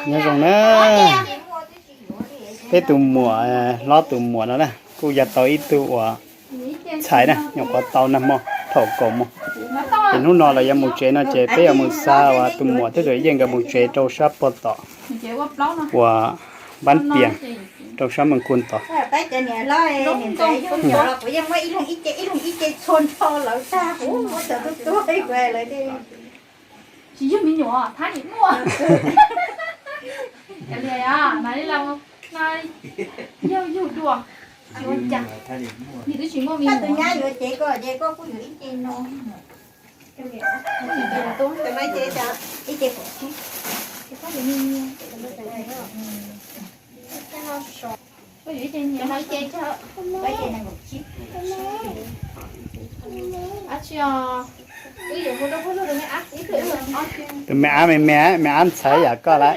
Nyob zoo na, peb tus muam, hlob tus muam no na kuj yog tau ib tug uas ntxhais na, nyuam qhuav tau nag hmo thaum kaum moos. Ces hnub no lawv yuav mus tsev no ces peb yuav mus xa uas tus muam thiab tus yawm yij nkawd mus tsev rau sab puag tom uas Npab Tias, rau sab Moos Kus tod. Tsis yog me nyuam, thab niam muaj. Kav liam, no yug yug dua. Tsis ua cas, nws twb tsis muaj me nyuam. Tus nyab yuav cev ko ces koj kuj yuav ib ce no. Ib ce kaum tsib. Tus me ab me me, me ab ntxhais yam koj lawm.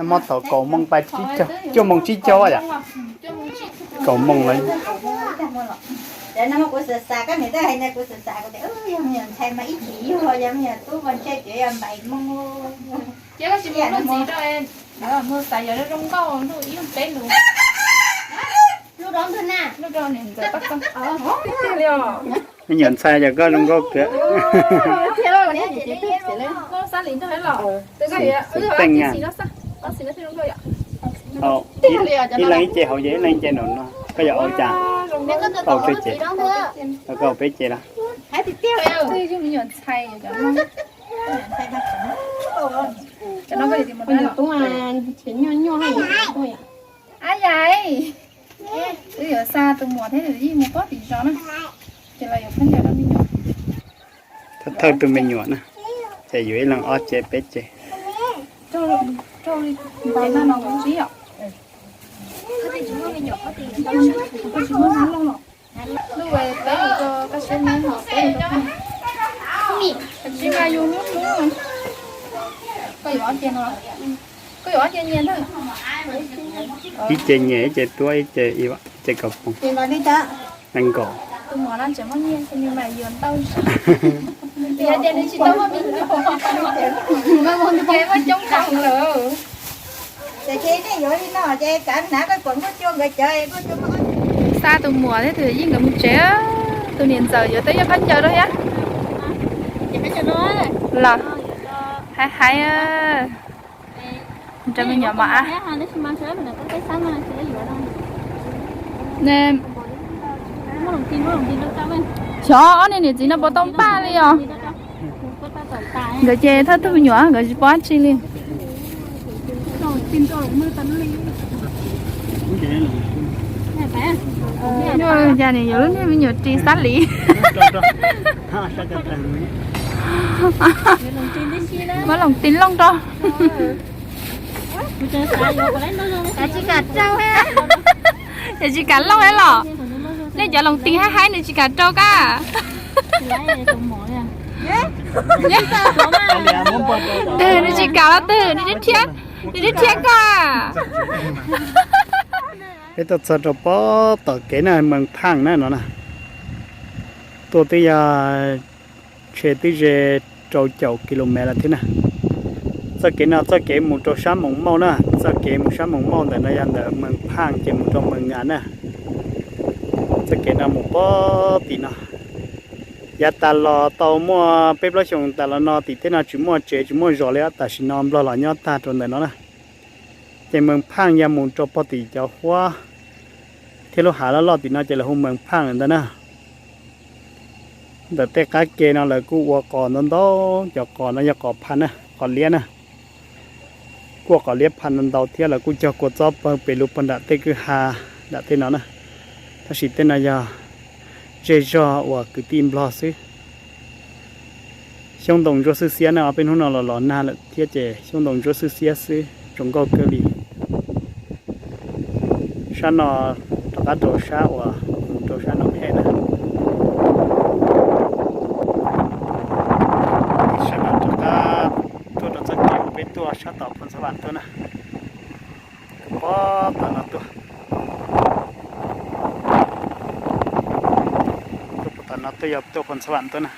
Muab thaum kaum moos pais cuaj moos tsib caug yom. Kaum moos lawm. Kuv xav xav, kuv tias yog me nyuam ntxhais mas ib chim yug, yog me nyuam tub mas ntshe tsev yog npaim moos. Ces koj tsis mus nug txiv rau, nug xav yog zoo nkauj nug ib lub peb lus. Me nyuam ntxhais yog koj zoo nkauj kawg. Xwm teej na. Ib leeg ib ce hauv ces ib leeg ib ce nraum no, koj yuav ua cas? Tau tsawg ces? Koj ua peb ce los? Ab yais, wb yuav xa tus muam thiab tus yij mus pab tim zos na, ces los yuav khaub ncaws rau me nyuam. Thawj thawj tus me nyuam na, ces yuav ib leeg ob ce peb ce. Rau li, ces no no kuv tsib yom. Tsis muaj hnab looj los? Lub peb lus rau koj siab neb, peb lus rau koj. Tsis mas yus hnub hnub. Koj yuav ob ce no, koj yuav ob ce nyias ntag. Ib ce nyias, ib ce tuab, ib ce ib, ib ce kaum poob. Nees nkaum. Tus muam no tseem muaj nyiaj, nws mas yuav ntau zog. Yog tias nws tsis tau muaj me nyuam, ces muaj coob heev lawm. Xa tus muam thiab tus yij nkawd mus tsev, tus niam ntxawm yuav tau yog khaub ncaws rau thiab. Los, hais hais rau me nyuam mos ab. Xyov ob niag niam txiv no puas tau npaj li os. Nkawd ces thawj tug me nyuam nkawd tsis paub dab tsi li. Cas nws yuav lub niag me nyuam ris xab lis. Muab loos tis looj rau. Nws tsis kam looj los? Nej cov loos tis haib haib nws tsis kam rau kab. Twg nws tsis kam los twg, nws twb thiab koj. Peb tuaj txog rau pob tom kev na, Mees Phaaj na no na. Tuaj twb yog, ntshe twb ze rau caum kilomev lawm thiab na. Txoj kev no txoj kev mus rau sab Moos Mauj na, txoj kev mus sab Moos Mauj ntawm no yog ntawm Mees Phaaj ces mus rau Mees Ngas na. Txoj kev no mus pob tim no. Yav tas los tau muaj peb plaub xyoos tas los no tim tej no tsis muaj tsev tsis muaj zos li, tam sim no Nplog los nyob tag rau ntawm no na. Ces Mees Phaaj yog mus rau pob tim cov huab thiab lub hav loj loj tim no ces lawv hu Mees Phaaj lawm ntag na. Ntawm tej qab ke no lawv kuj ua qos ntau ntau, cov qos no yog qos pha na, qos liab na. Kuj ua qos liab pha ntau ntau thiab lawv kuj cog kua txob pawg pes lug puag nram tej kwj ha nram tej no na. Tab sis tej no yog zej zog uas kwv tij Nplog xwb. Xyoob ntoo ntsuab xwb xiab na, ob peb hnub no los los nag lawm thiab ces xyoob ntoo ntsuab xwb xiab xwb, zoo nkauj kawg li. Sab no rov qab rau sab uas mus rau sab Noom Hem na. Sab no rov qab tuaj rau txoj kev uas peb tuaj sab tom Phoo Xab Vam tuaj na. Pob tom no tuaj, tuaj puag tom no tuaj yog tuaj Phoo Xab Vam tuaj na.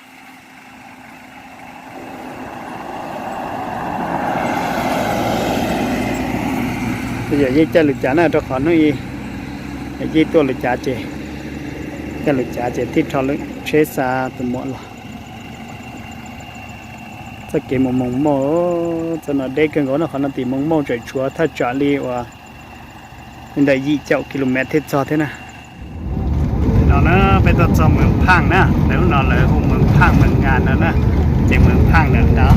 Yawm yij caij lus cav na, rau qhov hnub ib yawm yij tuaj lus cav ces, caij lus cav ces thiaj rho lub tsheb xa tus muam los. Txoj kev mus Moos Mauj, txoj no deb kawg nkaus no, qhov no tim Moos Mauj tseem tshuav thaj tsam li uas li ntawm yim caum kilomev thiaj txog thiab na. No na, peb tuaj txog Moos Phaaj na, lawv lub no lawv hu Moos Phaaj Moos Nkas no na, ces Moos Phaaj lawm ntag.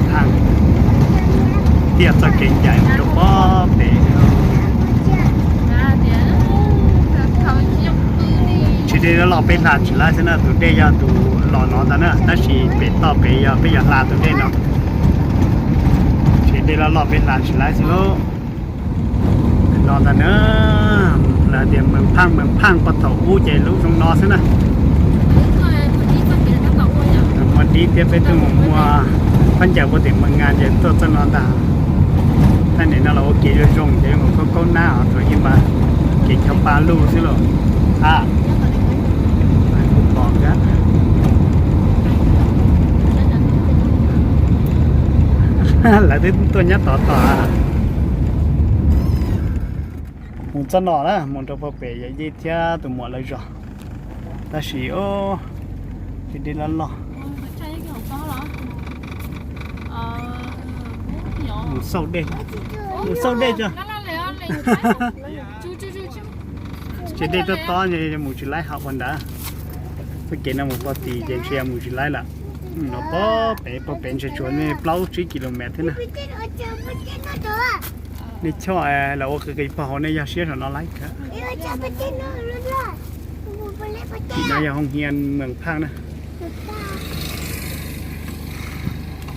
Phaaj, tiaj txoj kev ncaim rau pob pem. Tsis deb loj loj peb hla tsis laib xwb na, tus dej yog tus los no ntag na, tab sis pem toj pem yog peb yog hla tus dej no. Tsis deb loj loj peb hla tsis laib xwb lauj. No ntag na, lawv tias Moos Phaaj Moos Phaaj, puag thaum ub ces lub zoo no xwb na. Muaj dib thiab peb twb mus muaj phab ncaws puag tim Moos Nkas ces tuaj txoj no ntag. Thaij nim no los ua kev zoo zoo ces yuav mus khaub khaub nab os, tsuas yog mas kev cog pa luj xwb los. A, kuv pom thiab. Lawv twb tuaj nyob tod tod. Mus txoj no na, mus rau puag pem yawm yij thiab tus muam lawv zos. Tab sis, o, tsis deb loj loj. Mus xauj dej, mus xauj dej tso. Tsis deb tob tob, mus tsis laib hauv ua ntawd. Txoj kev no mus puag tim ces ntshe mus tsis laib lawm. No puag pem, puag pem ntshe tshuav nej plaub tsib kilomev thiab na. Nej choj los ua qis qis pog hauv, nej yog siab saum no laib kawg. No yog hoo hia Moos Phaaj na.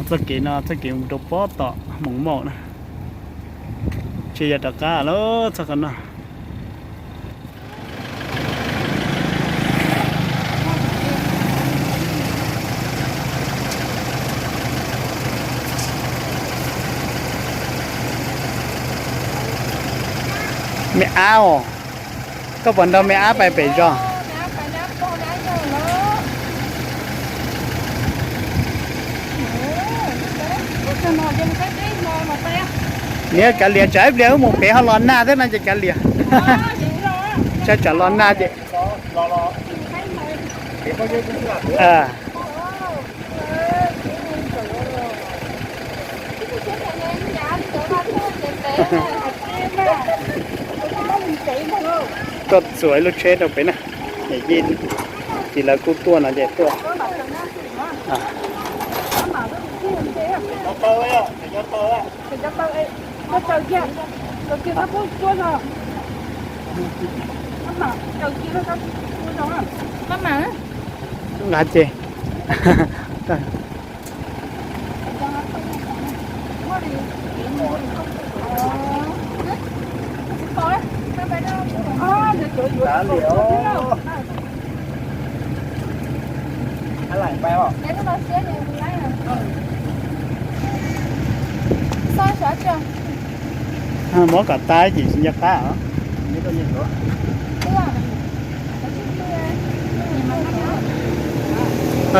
Txoj kev no txoj kev mus rau pob tom Moos Mauj na. Tsis yog rov qab lawm txoj qhov no. Me ab os, koj puas nrog me ab pais pem zos? Niam kav liam, tsam ib pliag wb mus pem ho los nag thiab no ces kav liam. Tsam los nag ces, tuaj txuas ib lub tsheb rau pem na. Ces lawv kuj tuaj no ces tuaj. Nqa ces Muab kom tas ces tsis nco qab os.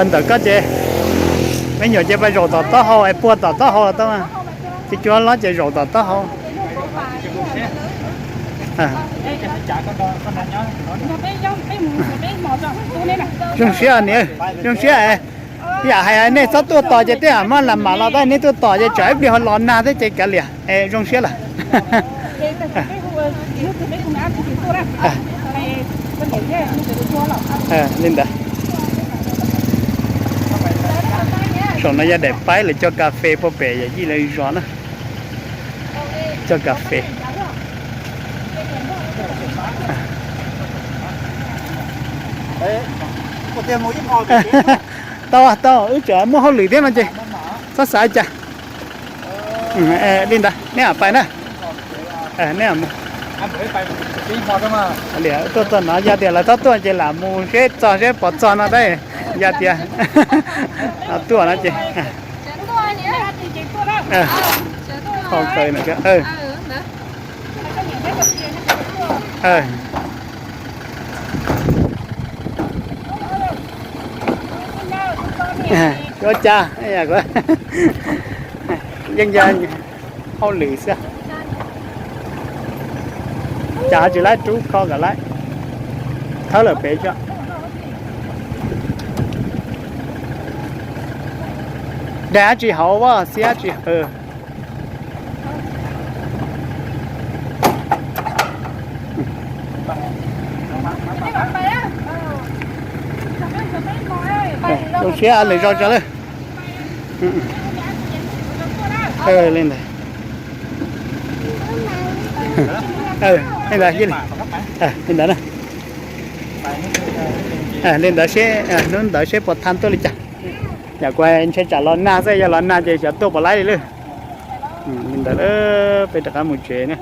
Ntawm koj ces me nyuam ces pais zaum tom taub hau es puag tom taub hau los tau. Ces cua lob ces zaum tom taub hau. Zoo siab niam, zoo siab. Yam hais nej txhob tuaj tos ces tej yam muab lam mam los tau, nej tuaj tos ces tsam ib pliag ho los nag thiab ces kav liam es zoo siab lawm. Li ntawd. Saum no yog daim paib lawv cog kas fes puag pem yawm yij lawv zos na. Cog kas fes. Tau tau, wb tseem muaj hauj lwm thiab no ces txhob xav cas. Li ntawd neb mam pais na. Neb tuaj txog no yog tias lawv txhob tuaj ces lam mus seb txog seb puas txog no tab. Yog tias tuaj no ces, Ua cas yeej yog hauj lwm xwb. Cas ho tsis laib rub kho kom laib, thawb lawm pem tso. Daig dab tsi hauv, xiab dab tsi hauv? Zoo siab lwm zaus tso lawm. Li ntawd, li ntawd na. Li ntawd seb hnub ntawd seb puas tha tuaj li cas. Yam kuv ntshe tsam los nag xwb, yog los nag ces xyov tuaj puas laib li lawm. Li ntawd peb rov qab mus tsev na.